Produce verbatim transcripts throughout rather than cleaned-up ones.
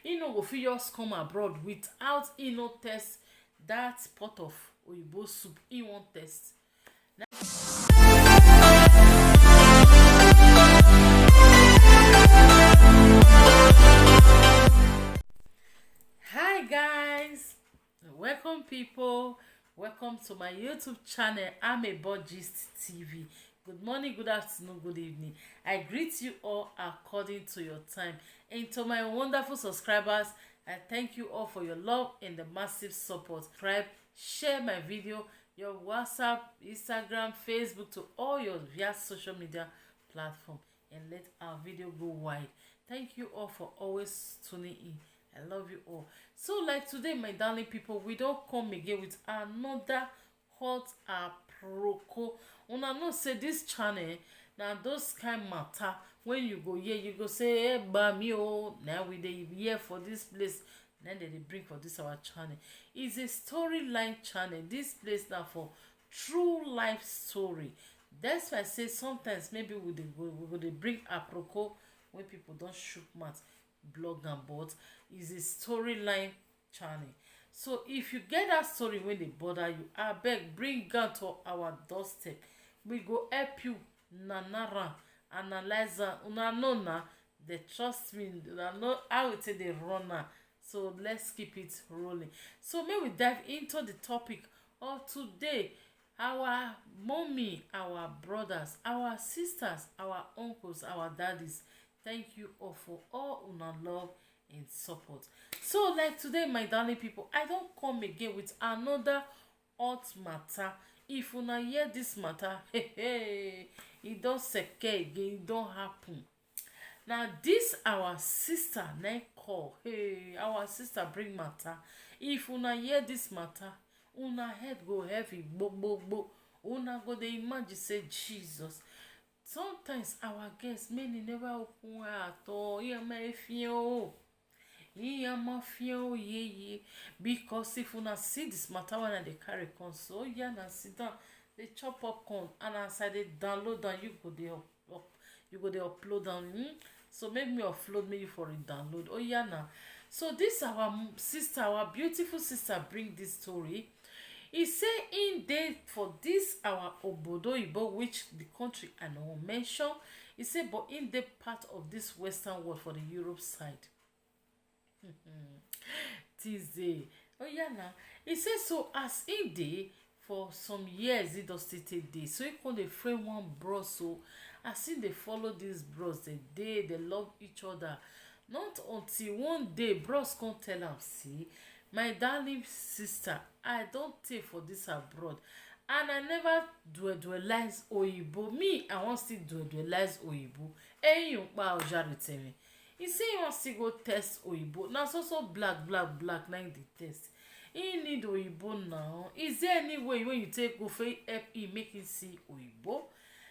He no go fit just come abroad without he no test that pot of oyibo soup he wan test. Hi guys, welcome people, welcome to my YouTube channel, Amebo Gist T V. Good morning, good afternoon, good evening. I greet you all according to your time. And to my wonderful subscribers, I thank you all for your love and the massive support. Subscribe, share my video, your WhatsApp, Instagram, Facebook, to all your via social media platform, and let our video go wide. Thank you all for always tuning in. I love you all. So, like today, my darling people, we don come again with another hot aproko. Una know say this channel na those kind matter when you go hear, you go say, "Hey, gba mi o." Now we dey here for this place. Then they dey bring for this our channel. It's a storyline channel. This place now for true life story. That's why I say sometimes maybe we dey go, we go dey bring aproko when people don shook mouth, blog am, but it's a storyline channel. So if you get that story when they bother you, I beg, bring am to our doorstep. We go help you nanara analyze am. Una know na, they trust me. Una know how it dey run am. So let's keep it rolling. So may we dive into the topic of today. Our mommy, our brothers, our sisters, our uncles, our daddies, thank you all for all una love and support. So like today, my darling people, I don come again with another hot matter. If una hear this matter, hey, hey, e don seke again, e don happen. Now this our sister na call. Hey, our sister bring matter. If una hear this matter, una head go heavy, gbo gbo gbo. Una go dey imagine say, Jesus. Sometimes our guests, many never open eye at all. Hear my fear o. Hear my fear o, yeah, yeah. Because if una see this matter when I dey carry come, so yeah, na sit down, dey chop popcorn, and as I dey download am, you go dey up, up, you go dey upload am. Hmm? So make me upload, make you for re-download. Oh yeah, now. So this our m-, sister, our beautiful sister, bring this story. He say in dey for this our obodo oyibo, which the country I no wan mention. He say, but in dey part of this western world for the Europe side. Tuesday. Oh yeah, now. He say so as in dey for some years, he don still take dey. So he come dey friend one bros. So as he dey follow these bros, they dey, they love each other. Not until one day, bros come tell am, see, my darling sister, I don tey for this abroad, and I never dueduelize oyibo. Me, I wan still dueduelize oyibo. Eyin pa ojari temi. He say he wan still go test oyibo. Na so so black, black, black na him dey test. He need oyibo now. Is there any way wey you take go fit help him make him see oyibo?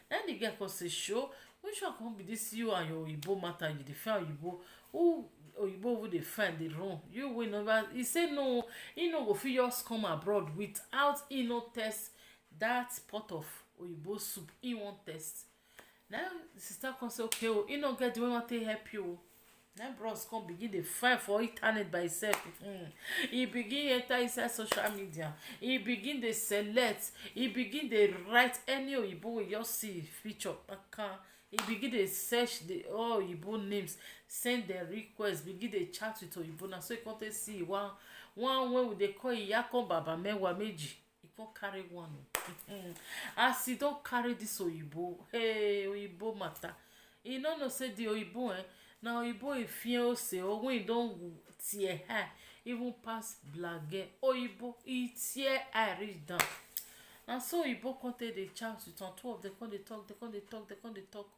Then the girl come say, sure, which one come be this you and your oyibo matter? You dey find oyibo. Who oyibo who dey find dey run? You wey never. He say no, he no go fit just come abroad without he no test that pot of oyibo soup he wan test. Now the sister come say, okay o, he no get the way wan take help you o. Now bros come begin dey find for internet by himself. Hmm. He begin enter inside social media. He begin dey select. He begin dey write any oyibo wey you just see him picture. He begin dey search the all oyibo names, send dem request, begin dey chat with oyibo. Na so he come take see one, one wey we dey call Iyakon Baba Mewa Meji. He come carry one o. As he don carry this oyibo, hey, oyibo matter. He no know say the oyibo, eh, na oyibo he fear o say, oh, when he don tear high, even pass blage. Oyibo, he tear high reach down. Na so oyibo come take dey chat with am. Two of them come dey talk, they come dey talk, they come dey talk, they come dey talk.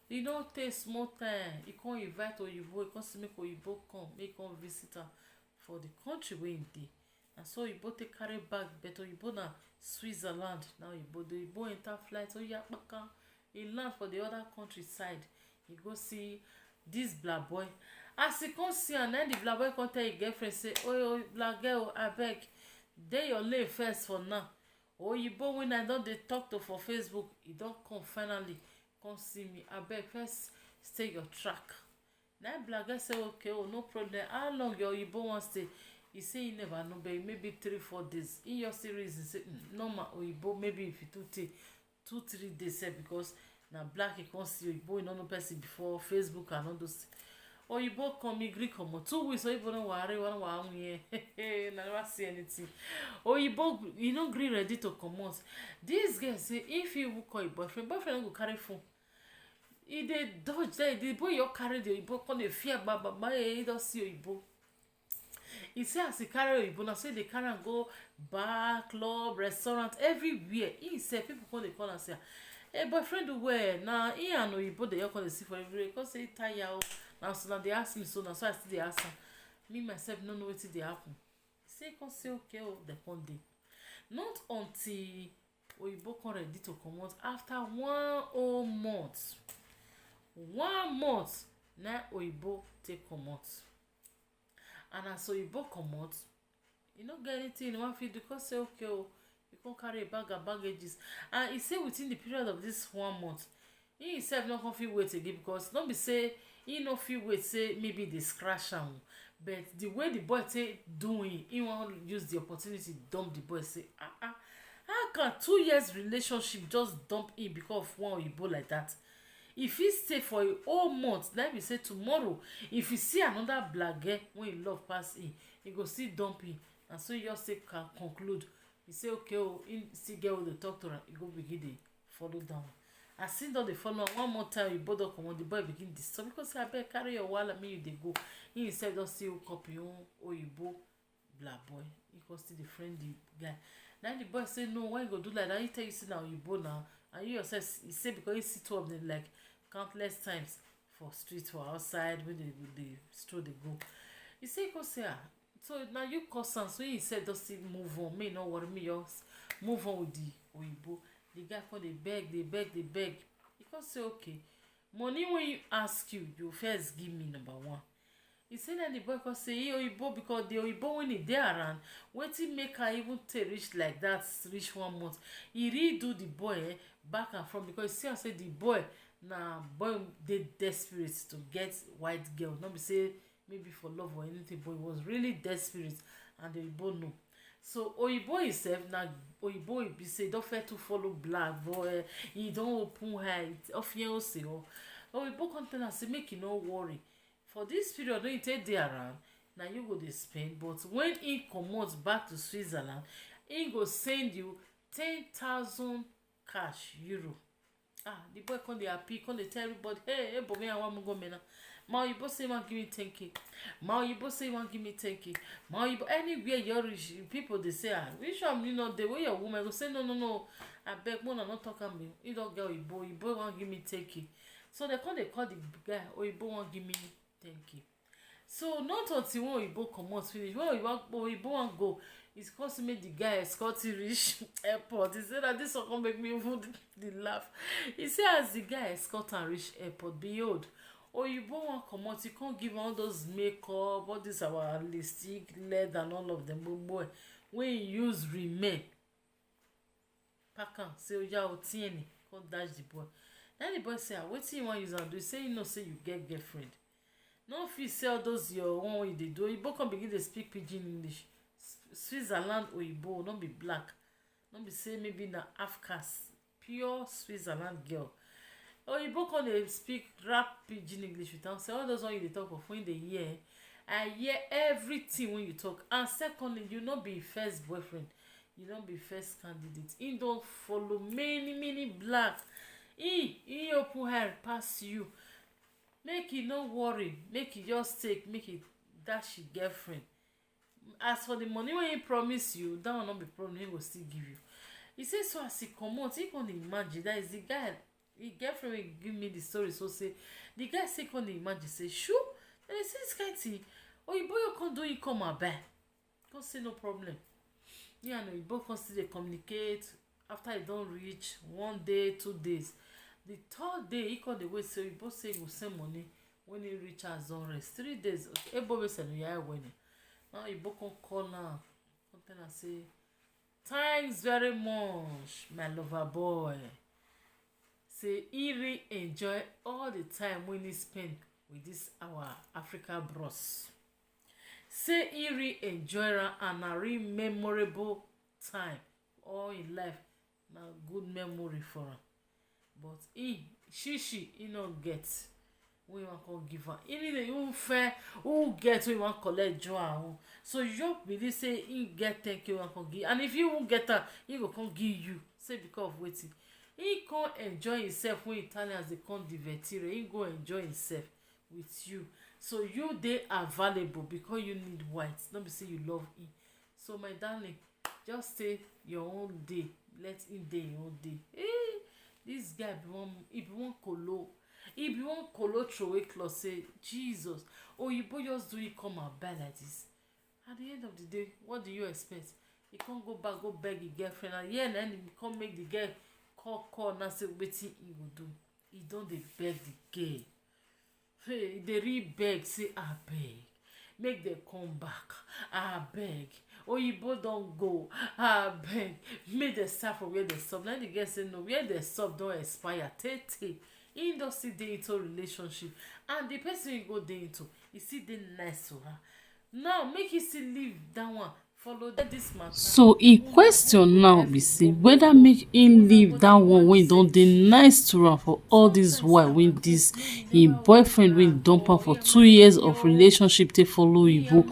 E no take small time, he come invite oyibo, he come say make oyibo come, make he come visit am for the country wey he dey. Na so oyibo take carry bag, but oyibo na Switzerland. Now oyibo, the oyibo enter flight, oh yeah, kpaka. He land for the other countryside. He go see this black boy. As he come see am, then the black boy come tell him girlfriend say, oh, oh, black girl, abeg, dey your lane first for now. Oyibo wey I don dey talk to for Facebook, he don come finally, come see me. Abeg, first stay your track. That black guy say, "Okay, oh, no problem. How long your Oyibo wan stay?" He say he never know, but maybe three, four days. He just still reason say, "Mm, normal Oyibo, maybe if you too take two, three days sef, because na black he come see Oyibo, he no know person before, Facebook and all those things." Oyibo come, he gree comot. Two weeks, Oyibo no worry, one one year. I never see anything. Oyibo, he no gree ready to comot. This girl say if he even call him boyfriend, boyfriend no go carry phone. He dey dodge there. The boy you carry the Oyibo, come dey fear, baba, baba, eh, he don see Oyibo. He say as he carry Oyibo, na so he dey carry am go bar, club, restaurant, everywhere. He say people come dey call am say, "Hey, boyfriend, do well." Na he and Oyibo dey come dey see for everywhere. Come say he tire o. Na so na dey ask me so, na so I still dey ask am. Me myself no know wetin dey happen. He say he come say okay o, dem come dey. Not until Oyibo come ready to comot after one whole month. One month na Oyibo take comot. And as Oyibo comot, he no get anything he wan fit do. Come say okay o, he come carry a bag and baggages. And he say within the period of this one month, he himself no come fit wait again, because no be say he no fit wait say maybe they scratch am o. But the way the boy take do him, he wan use the opportunity dump the boy. Say, "Ah, ah, how can two years relationship just dump him because of one Oyibo like that?" If he stay for a whole month, let me say tomorrow, if he see another black girl wey he love pass him, he go still dump him. And so he just say can conclude. He say okay o, he still get who dey talk to am. He go begin dey follow down. As he don dey follow am, one more time, Oyibo don comot. The boy begin disturb because say, "Abeg, carry your wahala, make you dey go." He himself don still hook up him own Oyibo black boy. He come still dey friend the guy. Na the boy say, "No, why you go do like that? He tell you say na Oyibo now." And you yourself, he say because he see two of them like countless times for street, for outside, when they dey stroll dey go. He say, he come say, "Ah, so na you cause am?" So he himself don still move on. Me no worry, me just move on with the Oyibo. The guy come dey beg, dey beg, dey beg. He come say, "Okay, money wey he ask you, you first give me, number one." He say na the boy come say, "He Oyibo, because the Oyibo when he dey around, wetin make am even take reach like that, reach one month?" He really do the boy, eh, back and front, because he see am say the boy na boy dey desperate to get white girl, no be say maybe for love or anything, but he was really desperate, and the Oyibo know. So Oyibo himself na Oyibo he be say don fair to follow black, but, eh, he don open eye, off here o say o. Oyibo come tell am say make he no worry. For this period when he take dey around, na you go dey spend, but when he comot back to Switzerland, he go send you ten thousand cash, euro. Ah, the boy come dey happy, come dey tell everybody, "Hey, hey, boy, me, I wan go me now. My Oyibo say he wan give me ten K. My Oyibo say he wan give me ten K. My Oyibo," anywhere you reach, people dey say, "Ah, which one you know the way your woman?" Go say, "No, no, no. Abeg, una no talk am." He don get Oyibo, Oyibo wan give me ten K. So they come dey call the guy, "Oyibo wan give me ten K." So not until when Oyibo comot finish, when Oyibo, Oyibo wan go, he come say make the guy escort him reach airport. He say that this one come make me even dey laugh. He say as the guy escort am reach airport, behold, Oyibo wan comot, he come give am all those makeup, all this our lipstick, lead and all of them, gbogbo ẹ̀, wey he use remain. Pack am, say, "Oya o, tieni," come dash the boy. Na the boy say, "Ah, wetin you wan use am do?" He say, "You know say you get girlfriend. No fit say all those your one wey you dey do." Oyibo come begin dey speak pidgin English. S-, Switzerland Oyibo, no be black. No be say maybe na half caste. Pure Switzerland girl. Oyibo come dey speak rap pidgin English with am. Say, "All those one you dey talk of, when they hear, I hear everything when you talk. And secondly, you no be first boyfriend. You no be first candidate. He don follow many, many black. He, he open eye pass you. Make he no worry. Make he just take, make he dash him girlfriend. As for the money wey he promise you, that one no be problem. He go still give you." He say, so as he comot, he come dey imagine. That is the guy, the girlfriend wey give me the story. So say, the guy say, come dey imagine. Say, "Sure, dem dey see this kind thing. Oyibo you come do, he come and buy." Come say, "No problem." He and Oyibo come still dey communicate. After he don reach one day, two days, the third day, he come dey wait say Oyibo say he go send money when he reach house don rest. Three days, Ebo be send ya when. Now Oyibo come call now. Come tell am say, "Thanks very much, my lover boy." Say he really enjoy all the time when he spend This our Africa bros. Say he re enjoy am and na re memorable time all in life. Na good memory for am. But he, she, she, he no get. We wan come give am. He need a even fair who get we wan collect joy am own. So you believe say he get ten k wan come give. And if he won't get am, he go come give you. Say because of wetin? He come enjoy himself when Italians dey come divertire. He go enjoy himself with you. So you dey available because you need white. No be say you love him. So my darling, just say your own day. Let him dey your own day. Hey, this guy be one, he be one kolo. He be one kolo throwaway clause say, Jesus, oyibo just do he come and buy like this. At the end of the day, what do you expect? He can't go back, go beg his girlfriend. And yeah, then he come make the girl call, call, now say wetin he go do. He don dey beg the girl. Hey, he dey really beg, say, abeg, make dem come back. Abeg, oyibo don go. Abeg, make dem start from where dem stop. Now the girl say, no, where dem stop don expire. Tey, tey. He don still dey into relationship. And the person he go dey into, he still dey nice to her. Now, make he still leave that one. Follow this matter. So, in question now be say whether make him leave that one wey don dey nice to am for all this while, wey this him boyfriend wey dump am for two years of relationship take follow oyibo,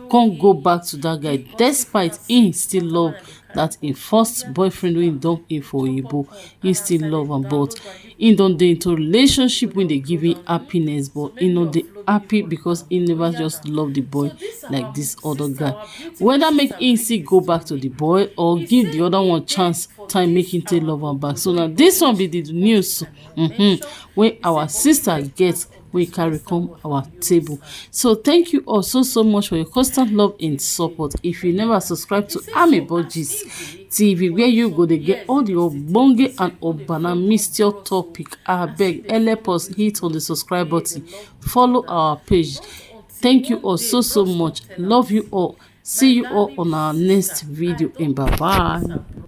come go back to that guy despite he still love that him first boyfriend wey dump him for oyibo. He still love am, but he don dey into relationship wey dey give him happiness, but he no dey happy because he never just love the boy like this other guy. Whether make him still go back to the boy or give the other one chance, time make him take love am back. So now this one be the news, mm-hmm, wey our sister get, wey carry come our table. So thank you all so, so much for your constant love and support. If you never subscribe to Amebo Gist T V, where you go dey get all the ogbonge and obana mixture topic, abeg help us hit on the subscribe button, follow our page. Thank you all so, so much. Love you all. See you all on our next video, and bye bye.